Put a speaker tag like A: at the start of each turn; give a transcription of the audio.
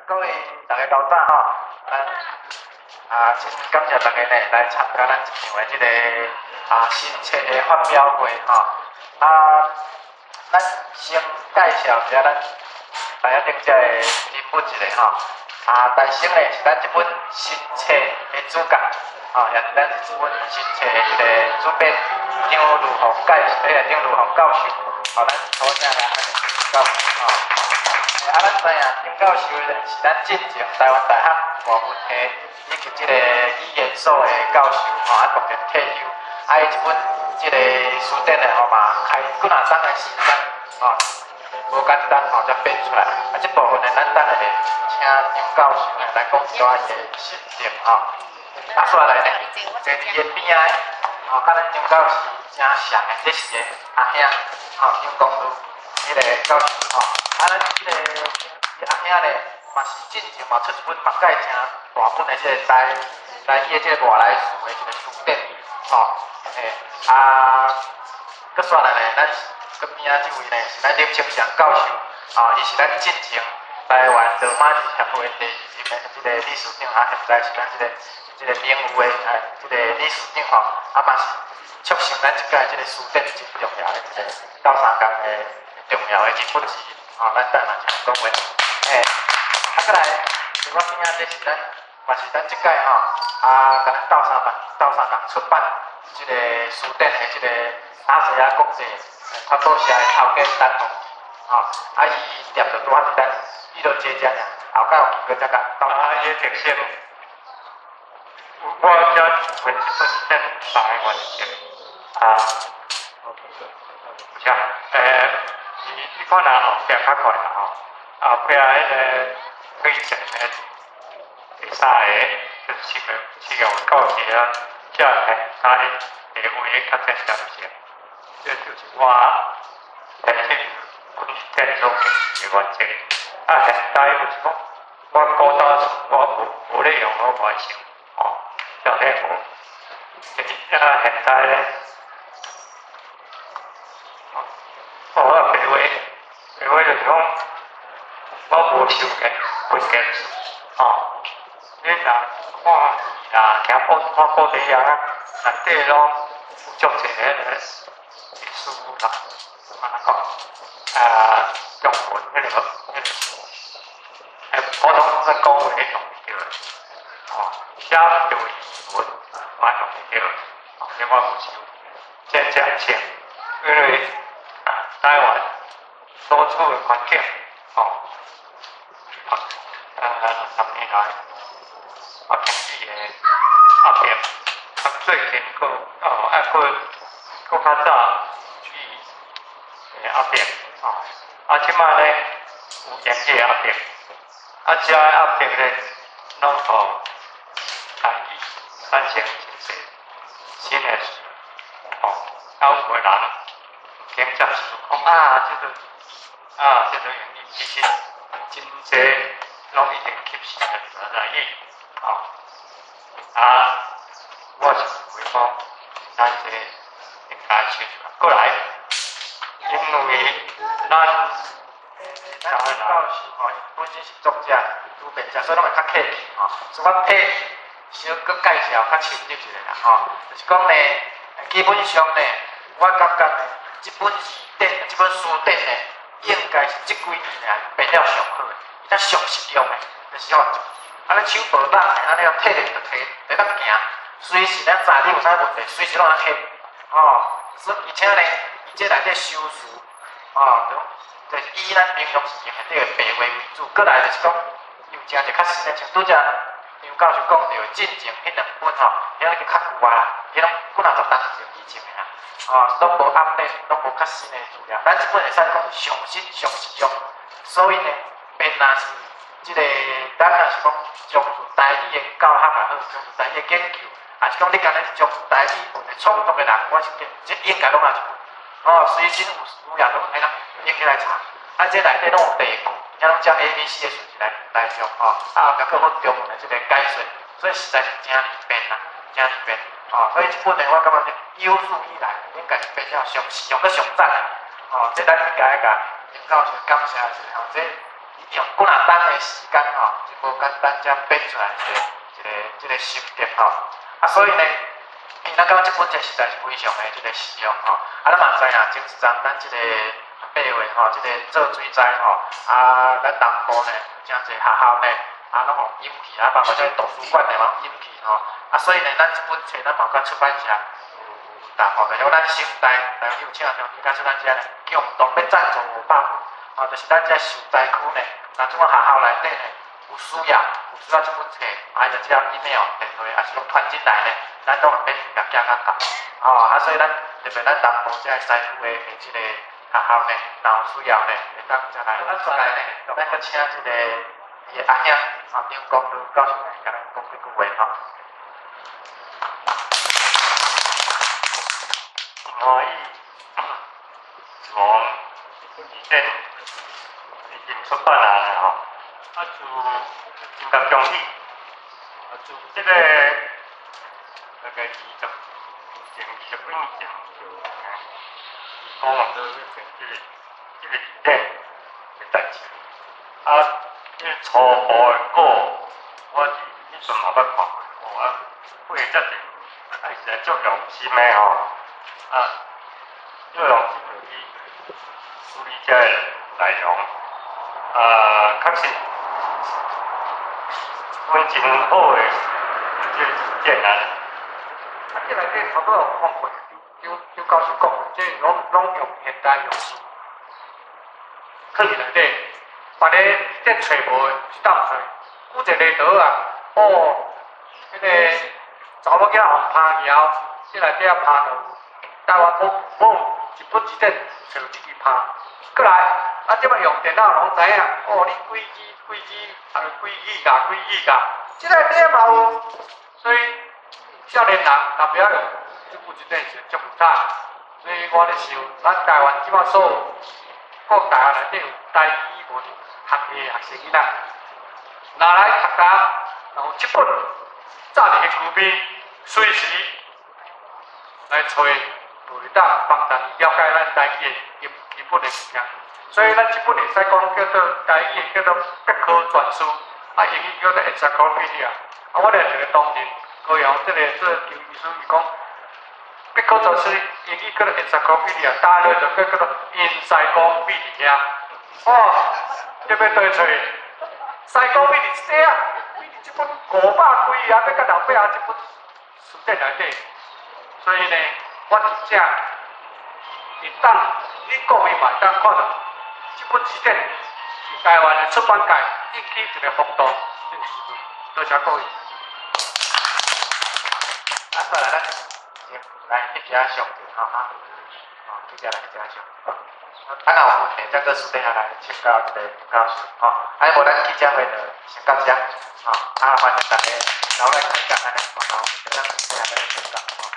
A: 各位大家斗早吼，咱啊，真感謝大家呢來參加咱這場的這个新冊的發表會吼。啊，咱先介紹一下咱台仔頂遮的人物一下吼。啊，大先呢是咱這本新冊的主角，吼，也是咱這本新冊的這个主編張如鳳介紹，張如鳳教授，吼，咱討請來張教授吼。啊，咱知影張教授呢是咱進前台灣大學外文系以及這个語言所的教授吼，啊，目前退休。啊，伊這本這个書典呢吼嘛，開幾若冬的時間，吼，無簡單吼，才編出來。啊，這部分呢，咱等下咧請張教授呢來講一寡伊的心得吼。啊，煞來呢，坐佇伊邊仔，吼，佮咱張教授誠像的，這是伊阿兄，吼，張公儒，彼个教授吼。啊，咱這个伊阿兄咧，嘛是進前嘛出一本目蓋誠大本的這个台台語的這个外來詞的一個詞典，吼，嘿，啊，閣煞來呢，咱閣邊仔這位呢是咱林清祥教授，吼，伊是咱進前台灣羅馬字協會第二任的這个理事長，啊，現在是咱這個名譽的哎，這個理事長吼，啊嘛是促成咱這屆這個詞典真重要的這個鬥相共的重要的人物之一，吼，咱等下請講話，嘿，啊，閣來，佇我邊仔這是咱，嘛是咱這屆吼，啊，共咱鬥相共出版這个詞典的這個亞細亞國際出版社的頭家陳鳳，吼，啊，伊店就拄仔佇咱伊就坐遮爾，後蓋有機會才共鬥。
B: 啊，伊的特色，我遮分這本典三个原則，啊，有啥？你看若後壁較快啦吼，後壁彼个推薦的第三个就是七个教學啊，遮現在地位較正常性，這就是我編輯文典所堅持的原則。啊，現代就是講，我古早我無咧用，我無愛想，吼，這咧無。啊，現代咧，哦，白話，白話就是講，我無修改文件，吼，你若看字啦，聽古看古典啊，內底攏有足濟彼个意思啦，按怎講？啊，中文彼个，普通咧講話用袂著，吼，寫對文嘛用袂著，這我有想真正性，因為台灣所處的環境，吼，60年來，啊經濟的壓迫，啊最近閣哦啊閣閣較早語的壓迫，吼，啊這擺咧有言語的壓迫，啊這壓迫咧攏予台語產生真濟新的詞，吼，啊有的人毋肯接受，講啊這個啊這個言語其實真濟攏已經吸收了台語，吼，啊我是認為講咱這應該修過來，因為咱
A: 咱張教授吼，伊本身是作者、主編者，所以攏會較客氣吼。所以我替小閣介紹較深入一下啦吼，就是講呢，基本上呢，我感覺呢，這本字典、這本書典呢，應該是這幾年來編了上好的，而且上實用的，就是吼，按呢手無攏的，按呢提咧就提，會當行，隨時咱知你有啥問題，隨時攏通翕，吼。所以而且呢，伊這內底修辭，吼，就是以咱平常時用的這個白話為主，閣來就是講，有誠濟較新的，像拄才張教授講著進前彼兩本吼，彼個較舊啊啦，彼攏幾若十冬前以前的啦，吼，攏無 update，攏無較新的資料。咱這本會使講上新上實用，所以呢，便若是這個，咱若是講從事台語的教學也好，從事台語的研究，抑是講你干焦是從事台語文的創作的人，我是建議這應該攏愛一本，吼，隨身有需要攏會當拎起來查。啊，這內底攏有例句，而且攏照 A、B、C 的順序來用吼，啊，後壁閣有中文的這個解說，所以實在是誠利便啦，誠利便，吼，所以這本呢，我感覺有史以來應該是編了上實用閣上讚的，吼，這咱應該共張教授感謝一下吼，這用幾若冬的時間吼，真無簡單才編出來這個心得吼。啊，所以呢，咱感覺這本冊實在是非常的這個實用吼。啊，咱嘛知影，前一陣咱這個8月吼，這個做水災吼，啊，咱南部呢有誠濟學校呢，啊，攏予淹去，啊，包括這個圖書館呢，嘛淹去吼。啊，所以呢，咱這本冊咱嘛佮出版社有談吼，就是講咱成大台灣有請中佮出版社呢，共同欲贊助500本，吼，就是咱這受災區呢，若這款學校內底呢，有需要這本冊，啊，伊就只要 email 電話，抑是講傳進來呢，咱攏會免費共寄較到。吼，啊，所以咱特別咱南部這個災區的這個學校呢，若有需要呢，會當再來。咱煞來呢，咱閣請這個伊的阿兄啊，張光祿教授來共咱講幾句話吼。
B: 真歡喜，死亡字典已經出版啊吼，啊自真甲恭喜，啊自這個大概20年前、20幾年前就，講話做這個字典的代誌，啊，這個初步的稿，我是彼陣嘛捌看過，哦啊，寫遮濟，啊實在足用心的吼。啊，足用心去處理這個內容，啊，確實，阮真好的這個字典啊。
C: 啊，這內底差不多有講過，張張教授講過，這攏攏用現代用詞，囥佇內底，別个這揣無的，是當揣，古一个桌啊，哦，彼個查某囝予拍去後，這內底啊拍就台灣無無一本字典揣這支拍，閣來，啊，這擺用電腦攏知影，哦，你幾支幾支，啊，幾 G 幾 G，這內底嘛有，所以少年人若袂曉用這本字典是足慘，所以我咧想，咱台灣這擺所有各大學內底有台語文學系的學生囡仔，若來讀冊，若有這本紮佇彼舊邊，隨時來揣，就會當幫助伊了解咱台語的基本的物件。所以咱這本會使講叫做台語的叫做百科全書，啊，英語叫做 Encyclopedia。啊，我掠一個同仁，高陽這個做求醫師，伊講百科全書英語叫做 Encyclopedia，打落就叫做因西講秘佇遐。哦，這欲佗揣？西講秘佇這啊，秘佇這本500幾頁，欲佮老爸仔這本辭典內底。所以呢，我真正會當，你各位嘛會當看著，這本辭典是台灣的出版界引起一個轟動。多謝各位。
A: 啊，煞來咱先來翕一下相片吼，哈，吼，記者來翕一下相。啊，若有問題，再閣私底下來請教這個張教授，吼。啊，無咱記者會就先到這，吼。啊，歡迎大家留來開講，按呢，然後咱私底下再請教，吼。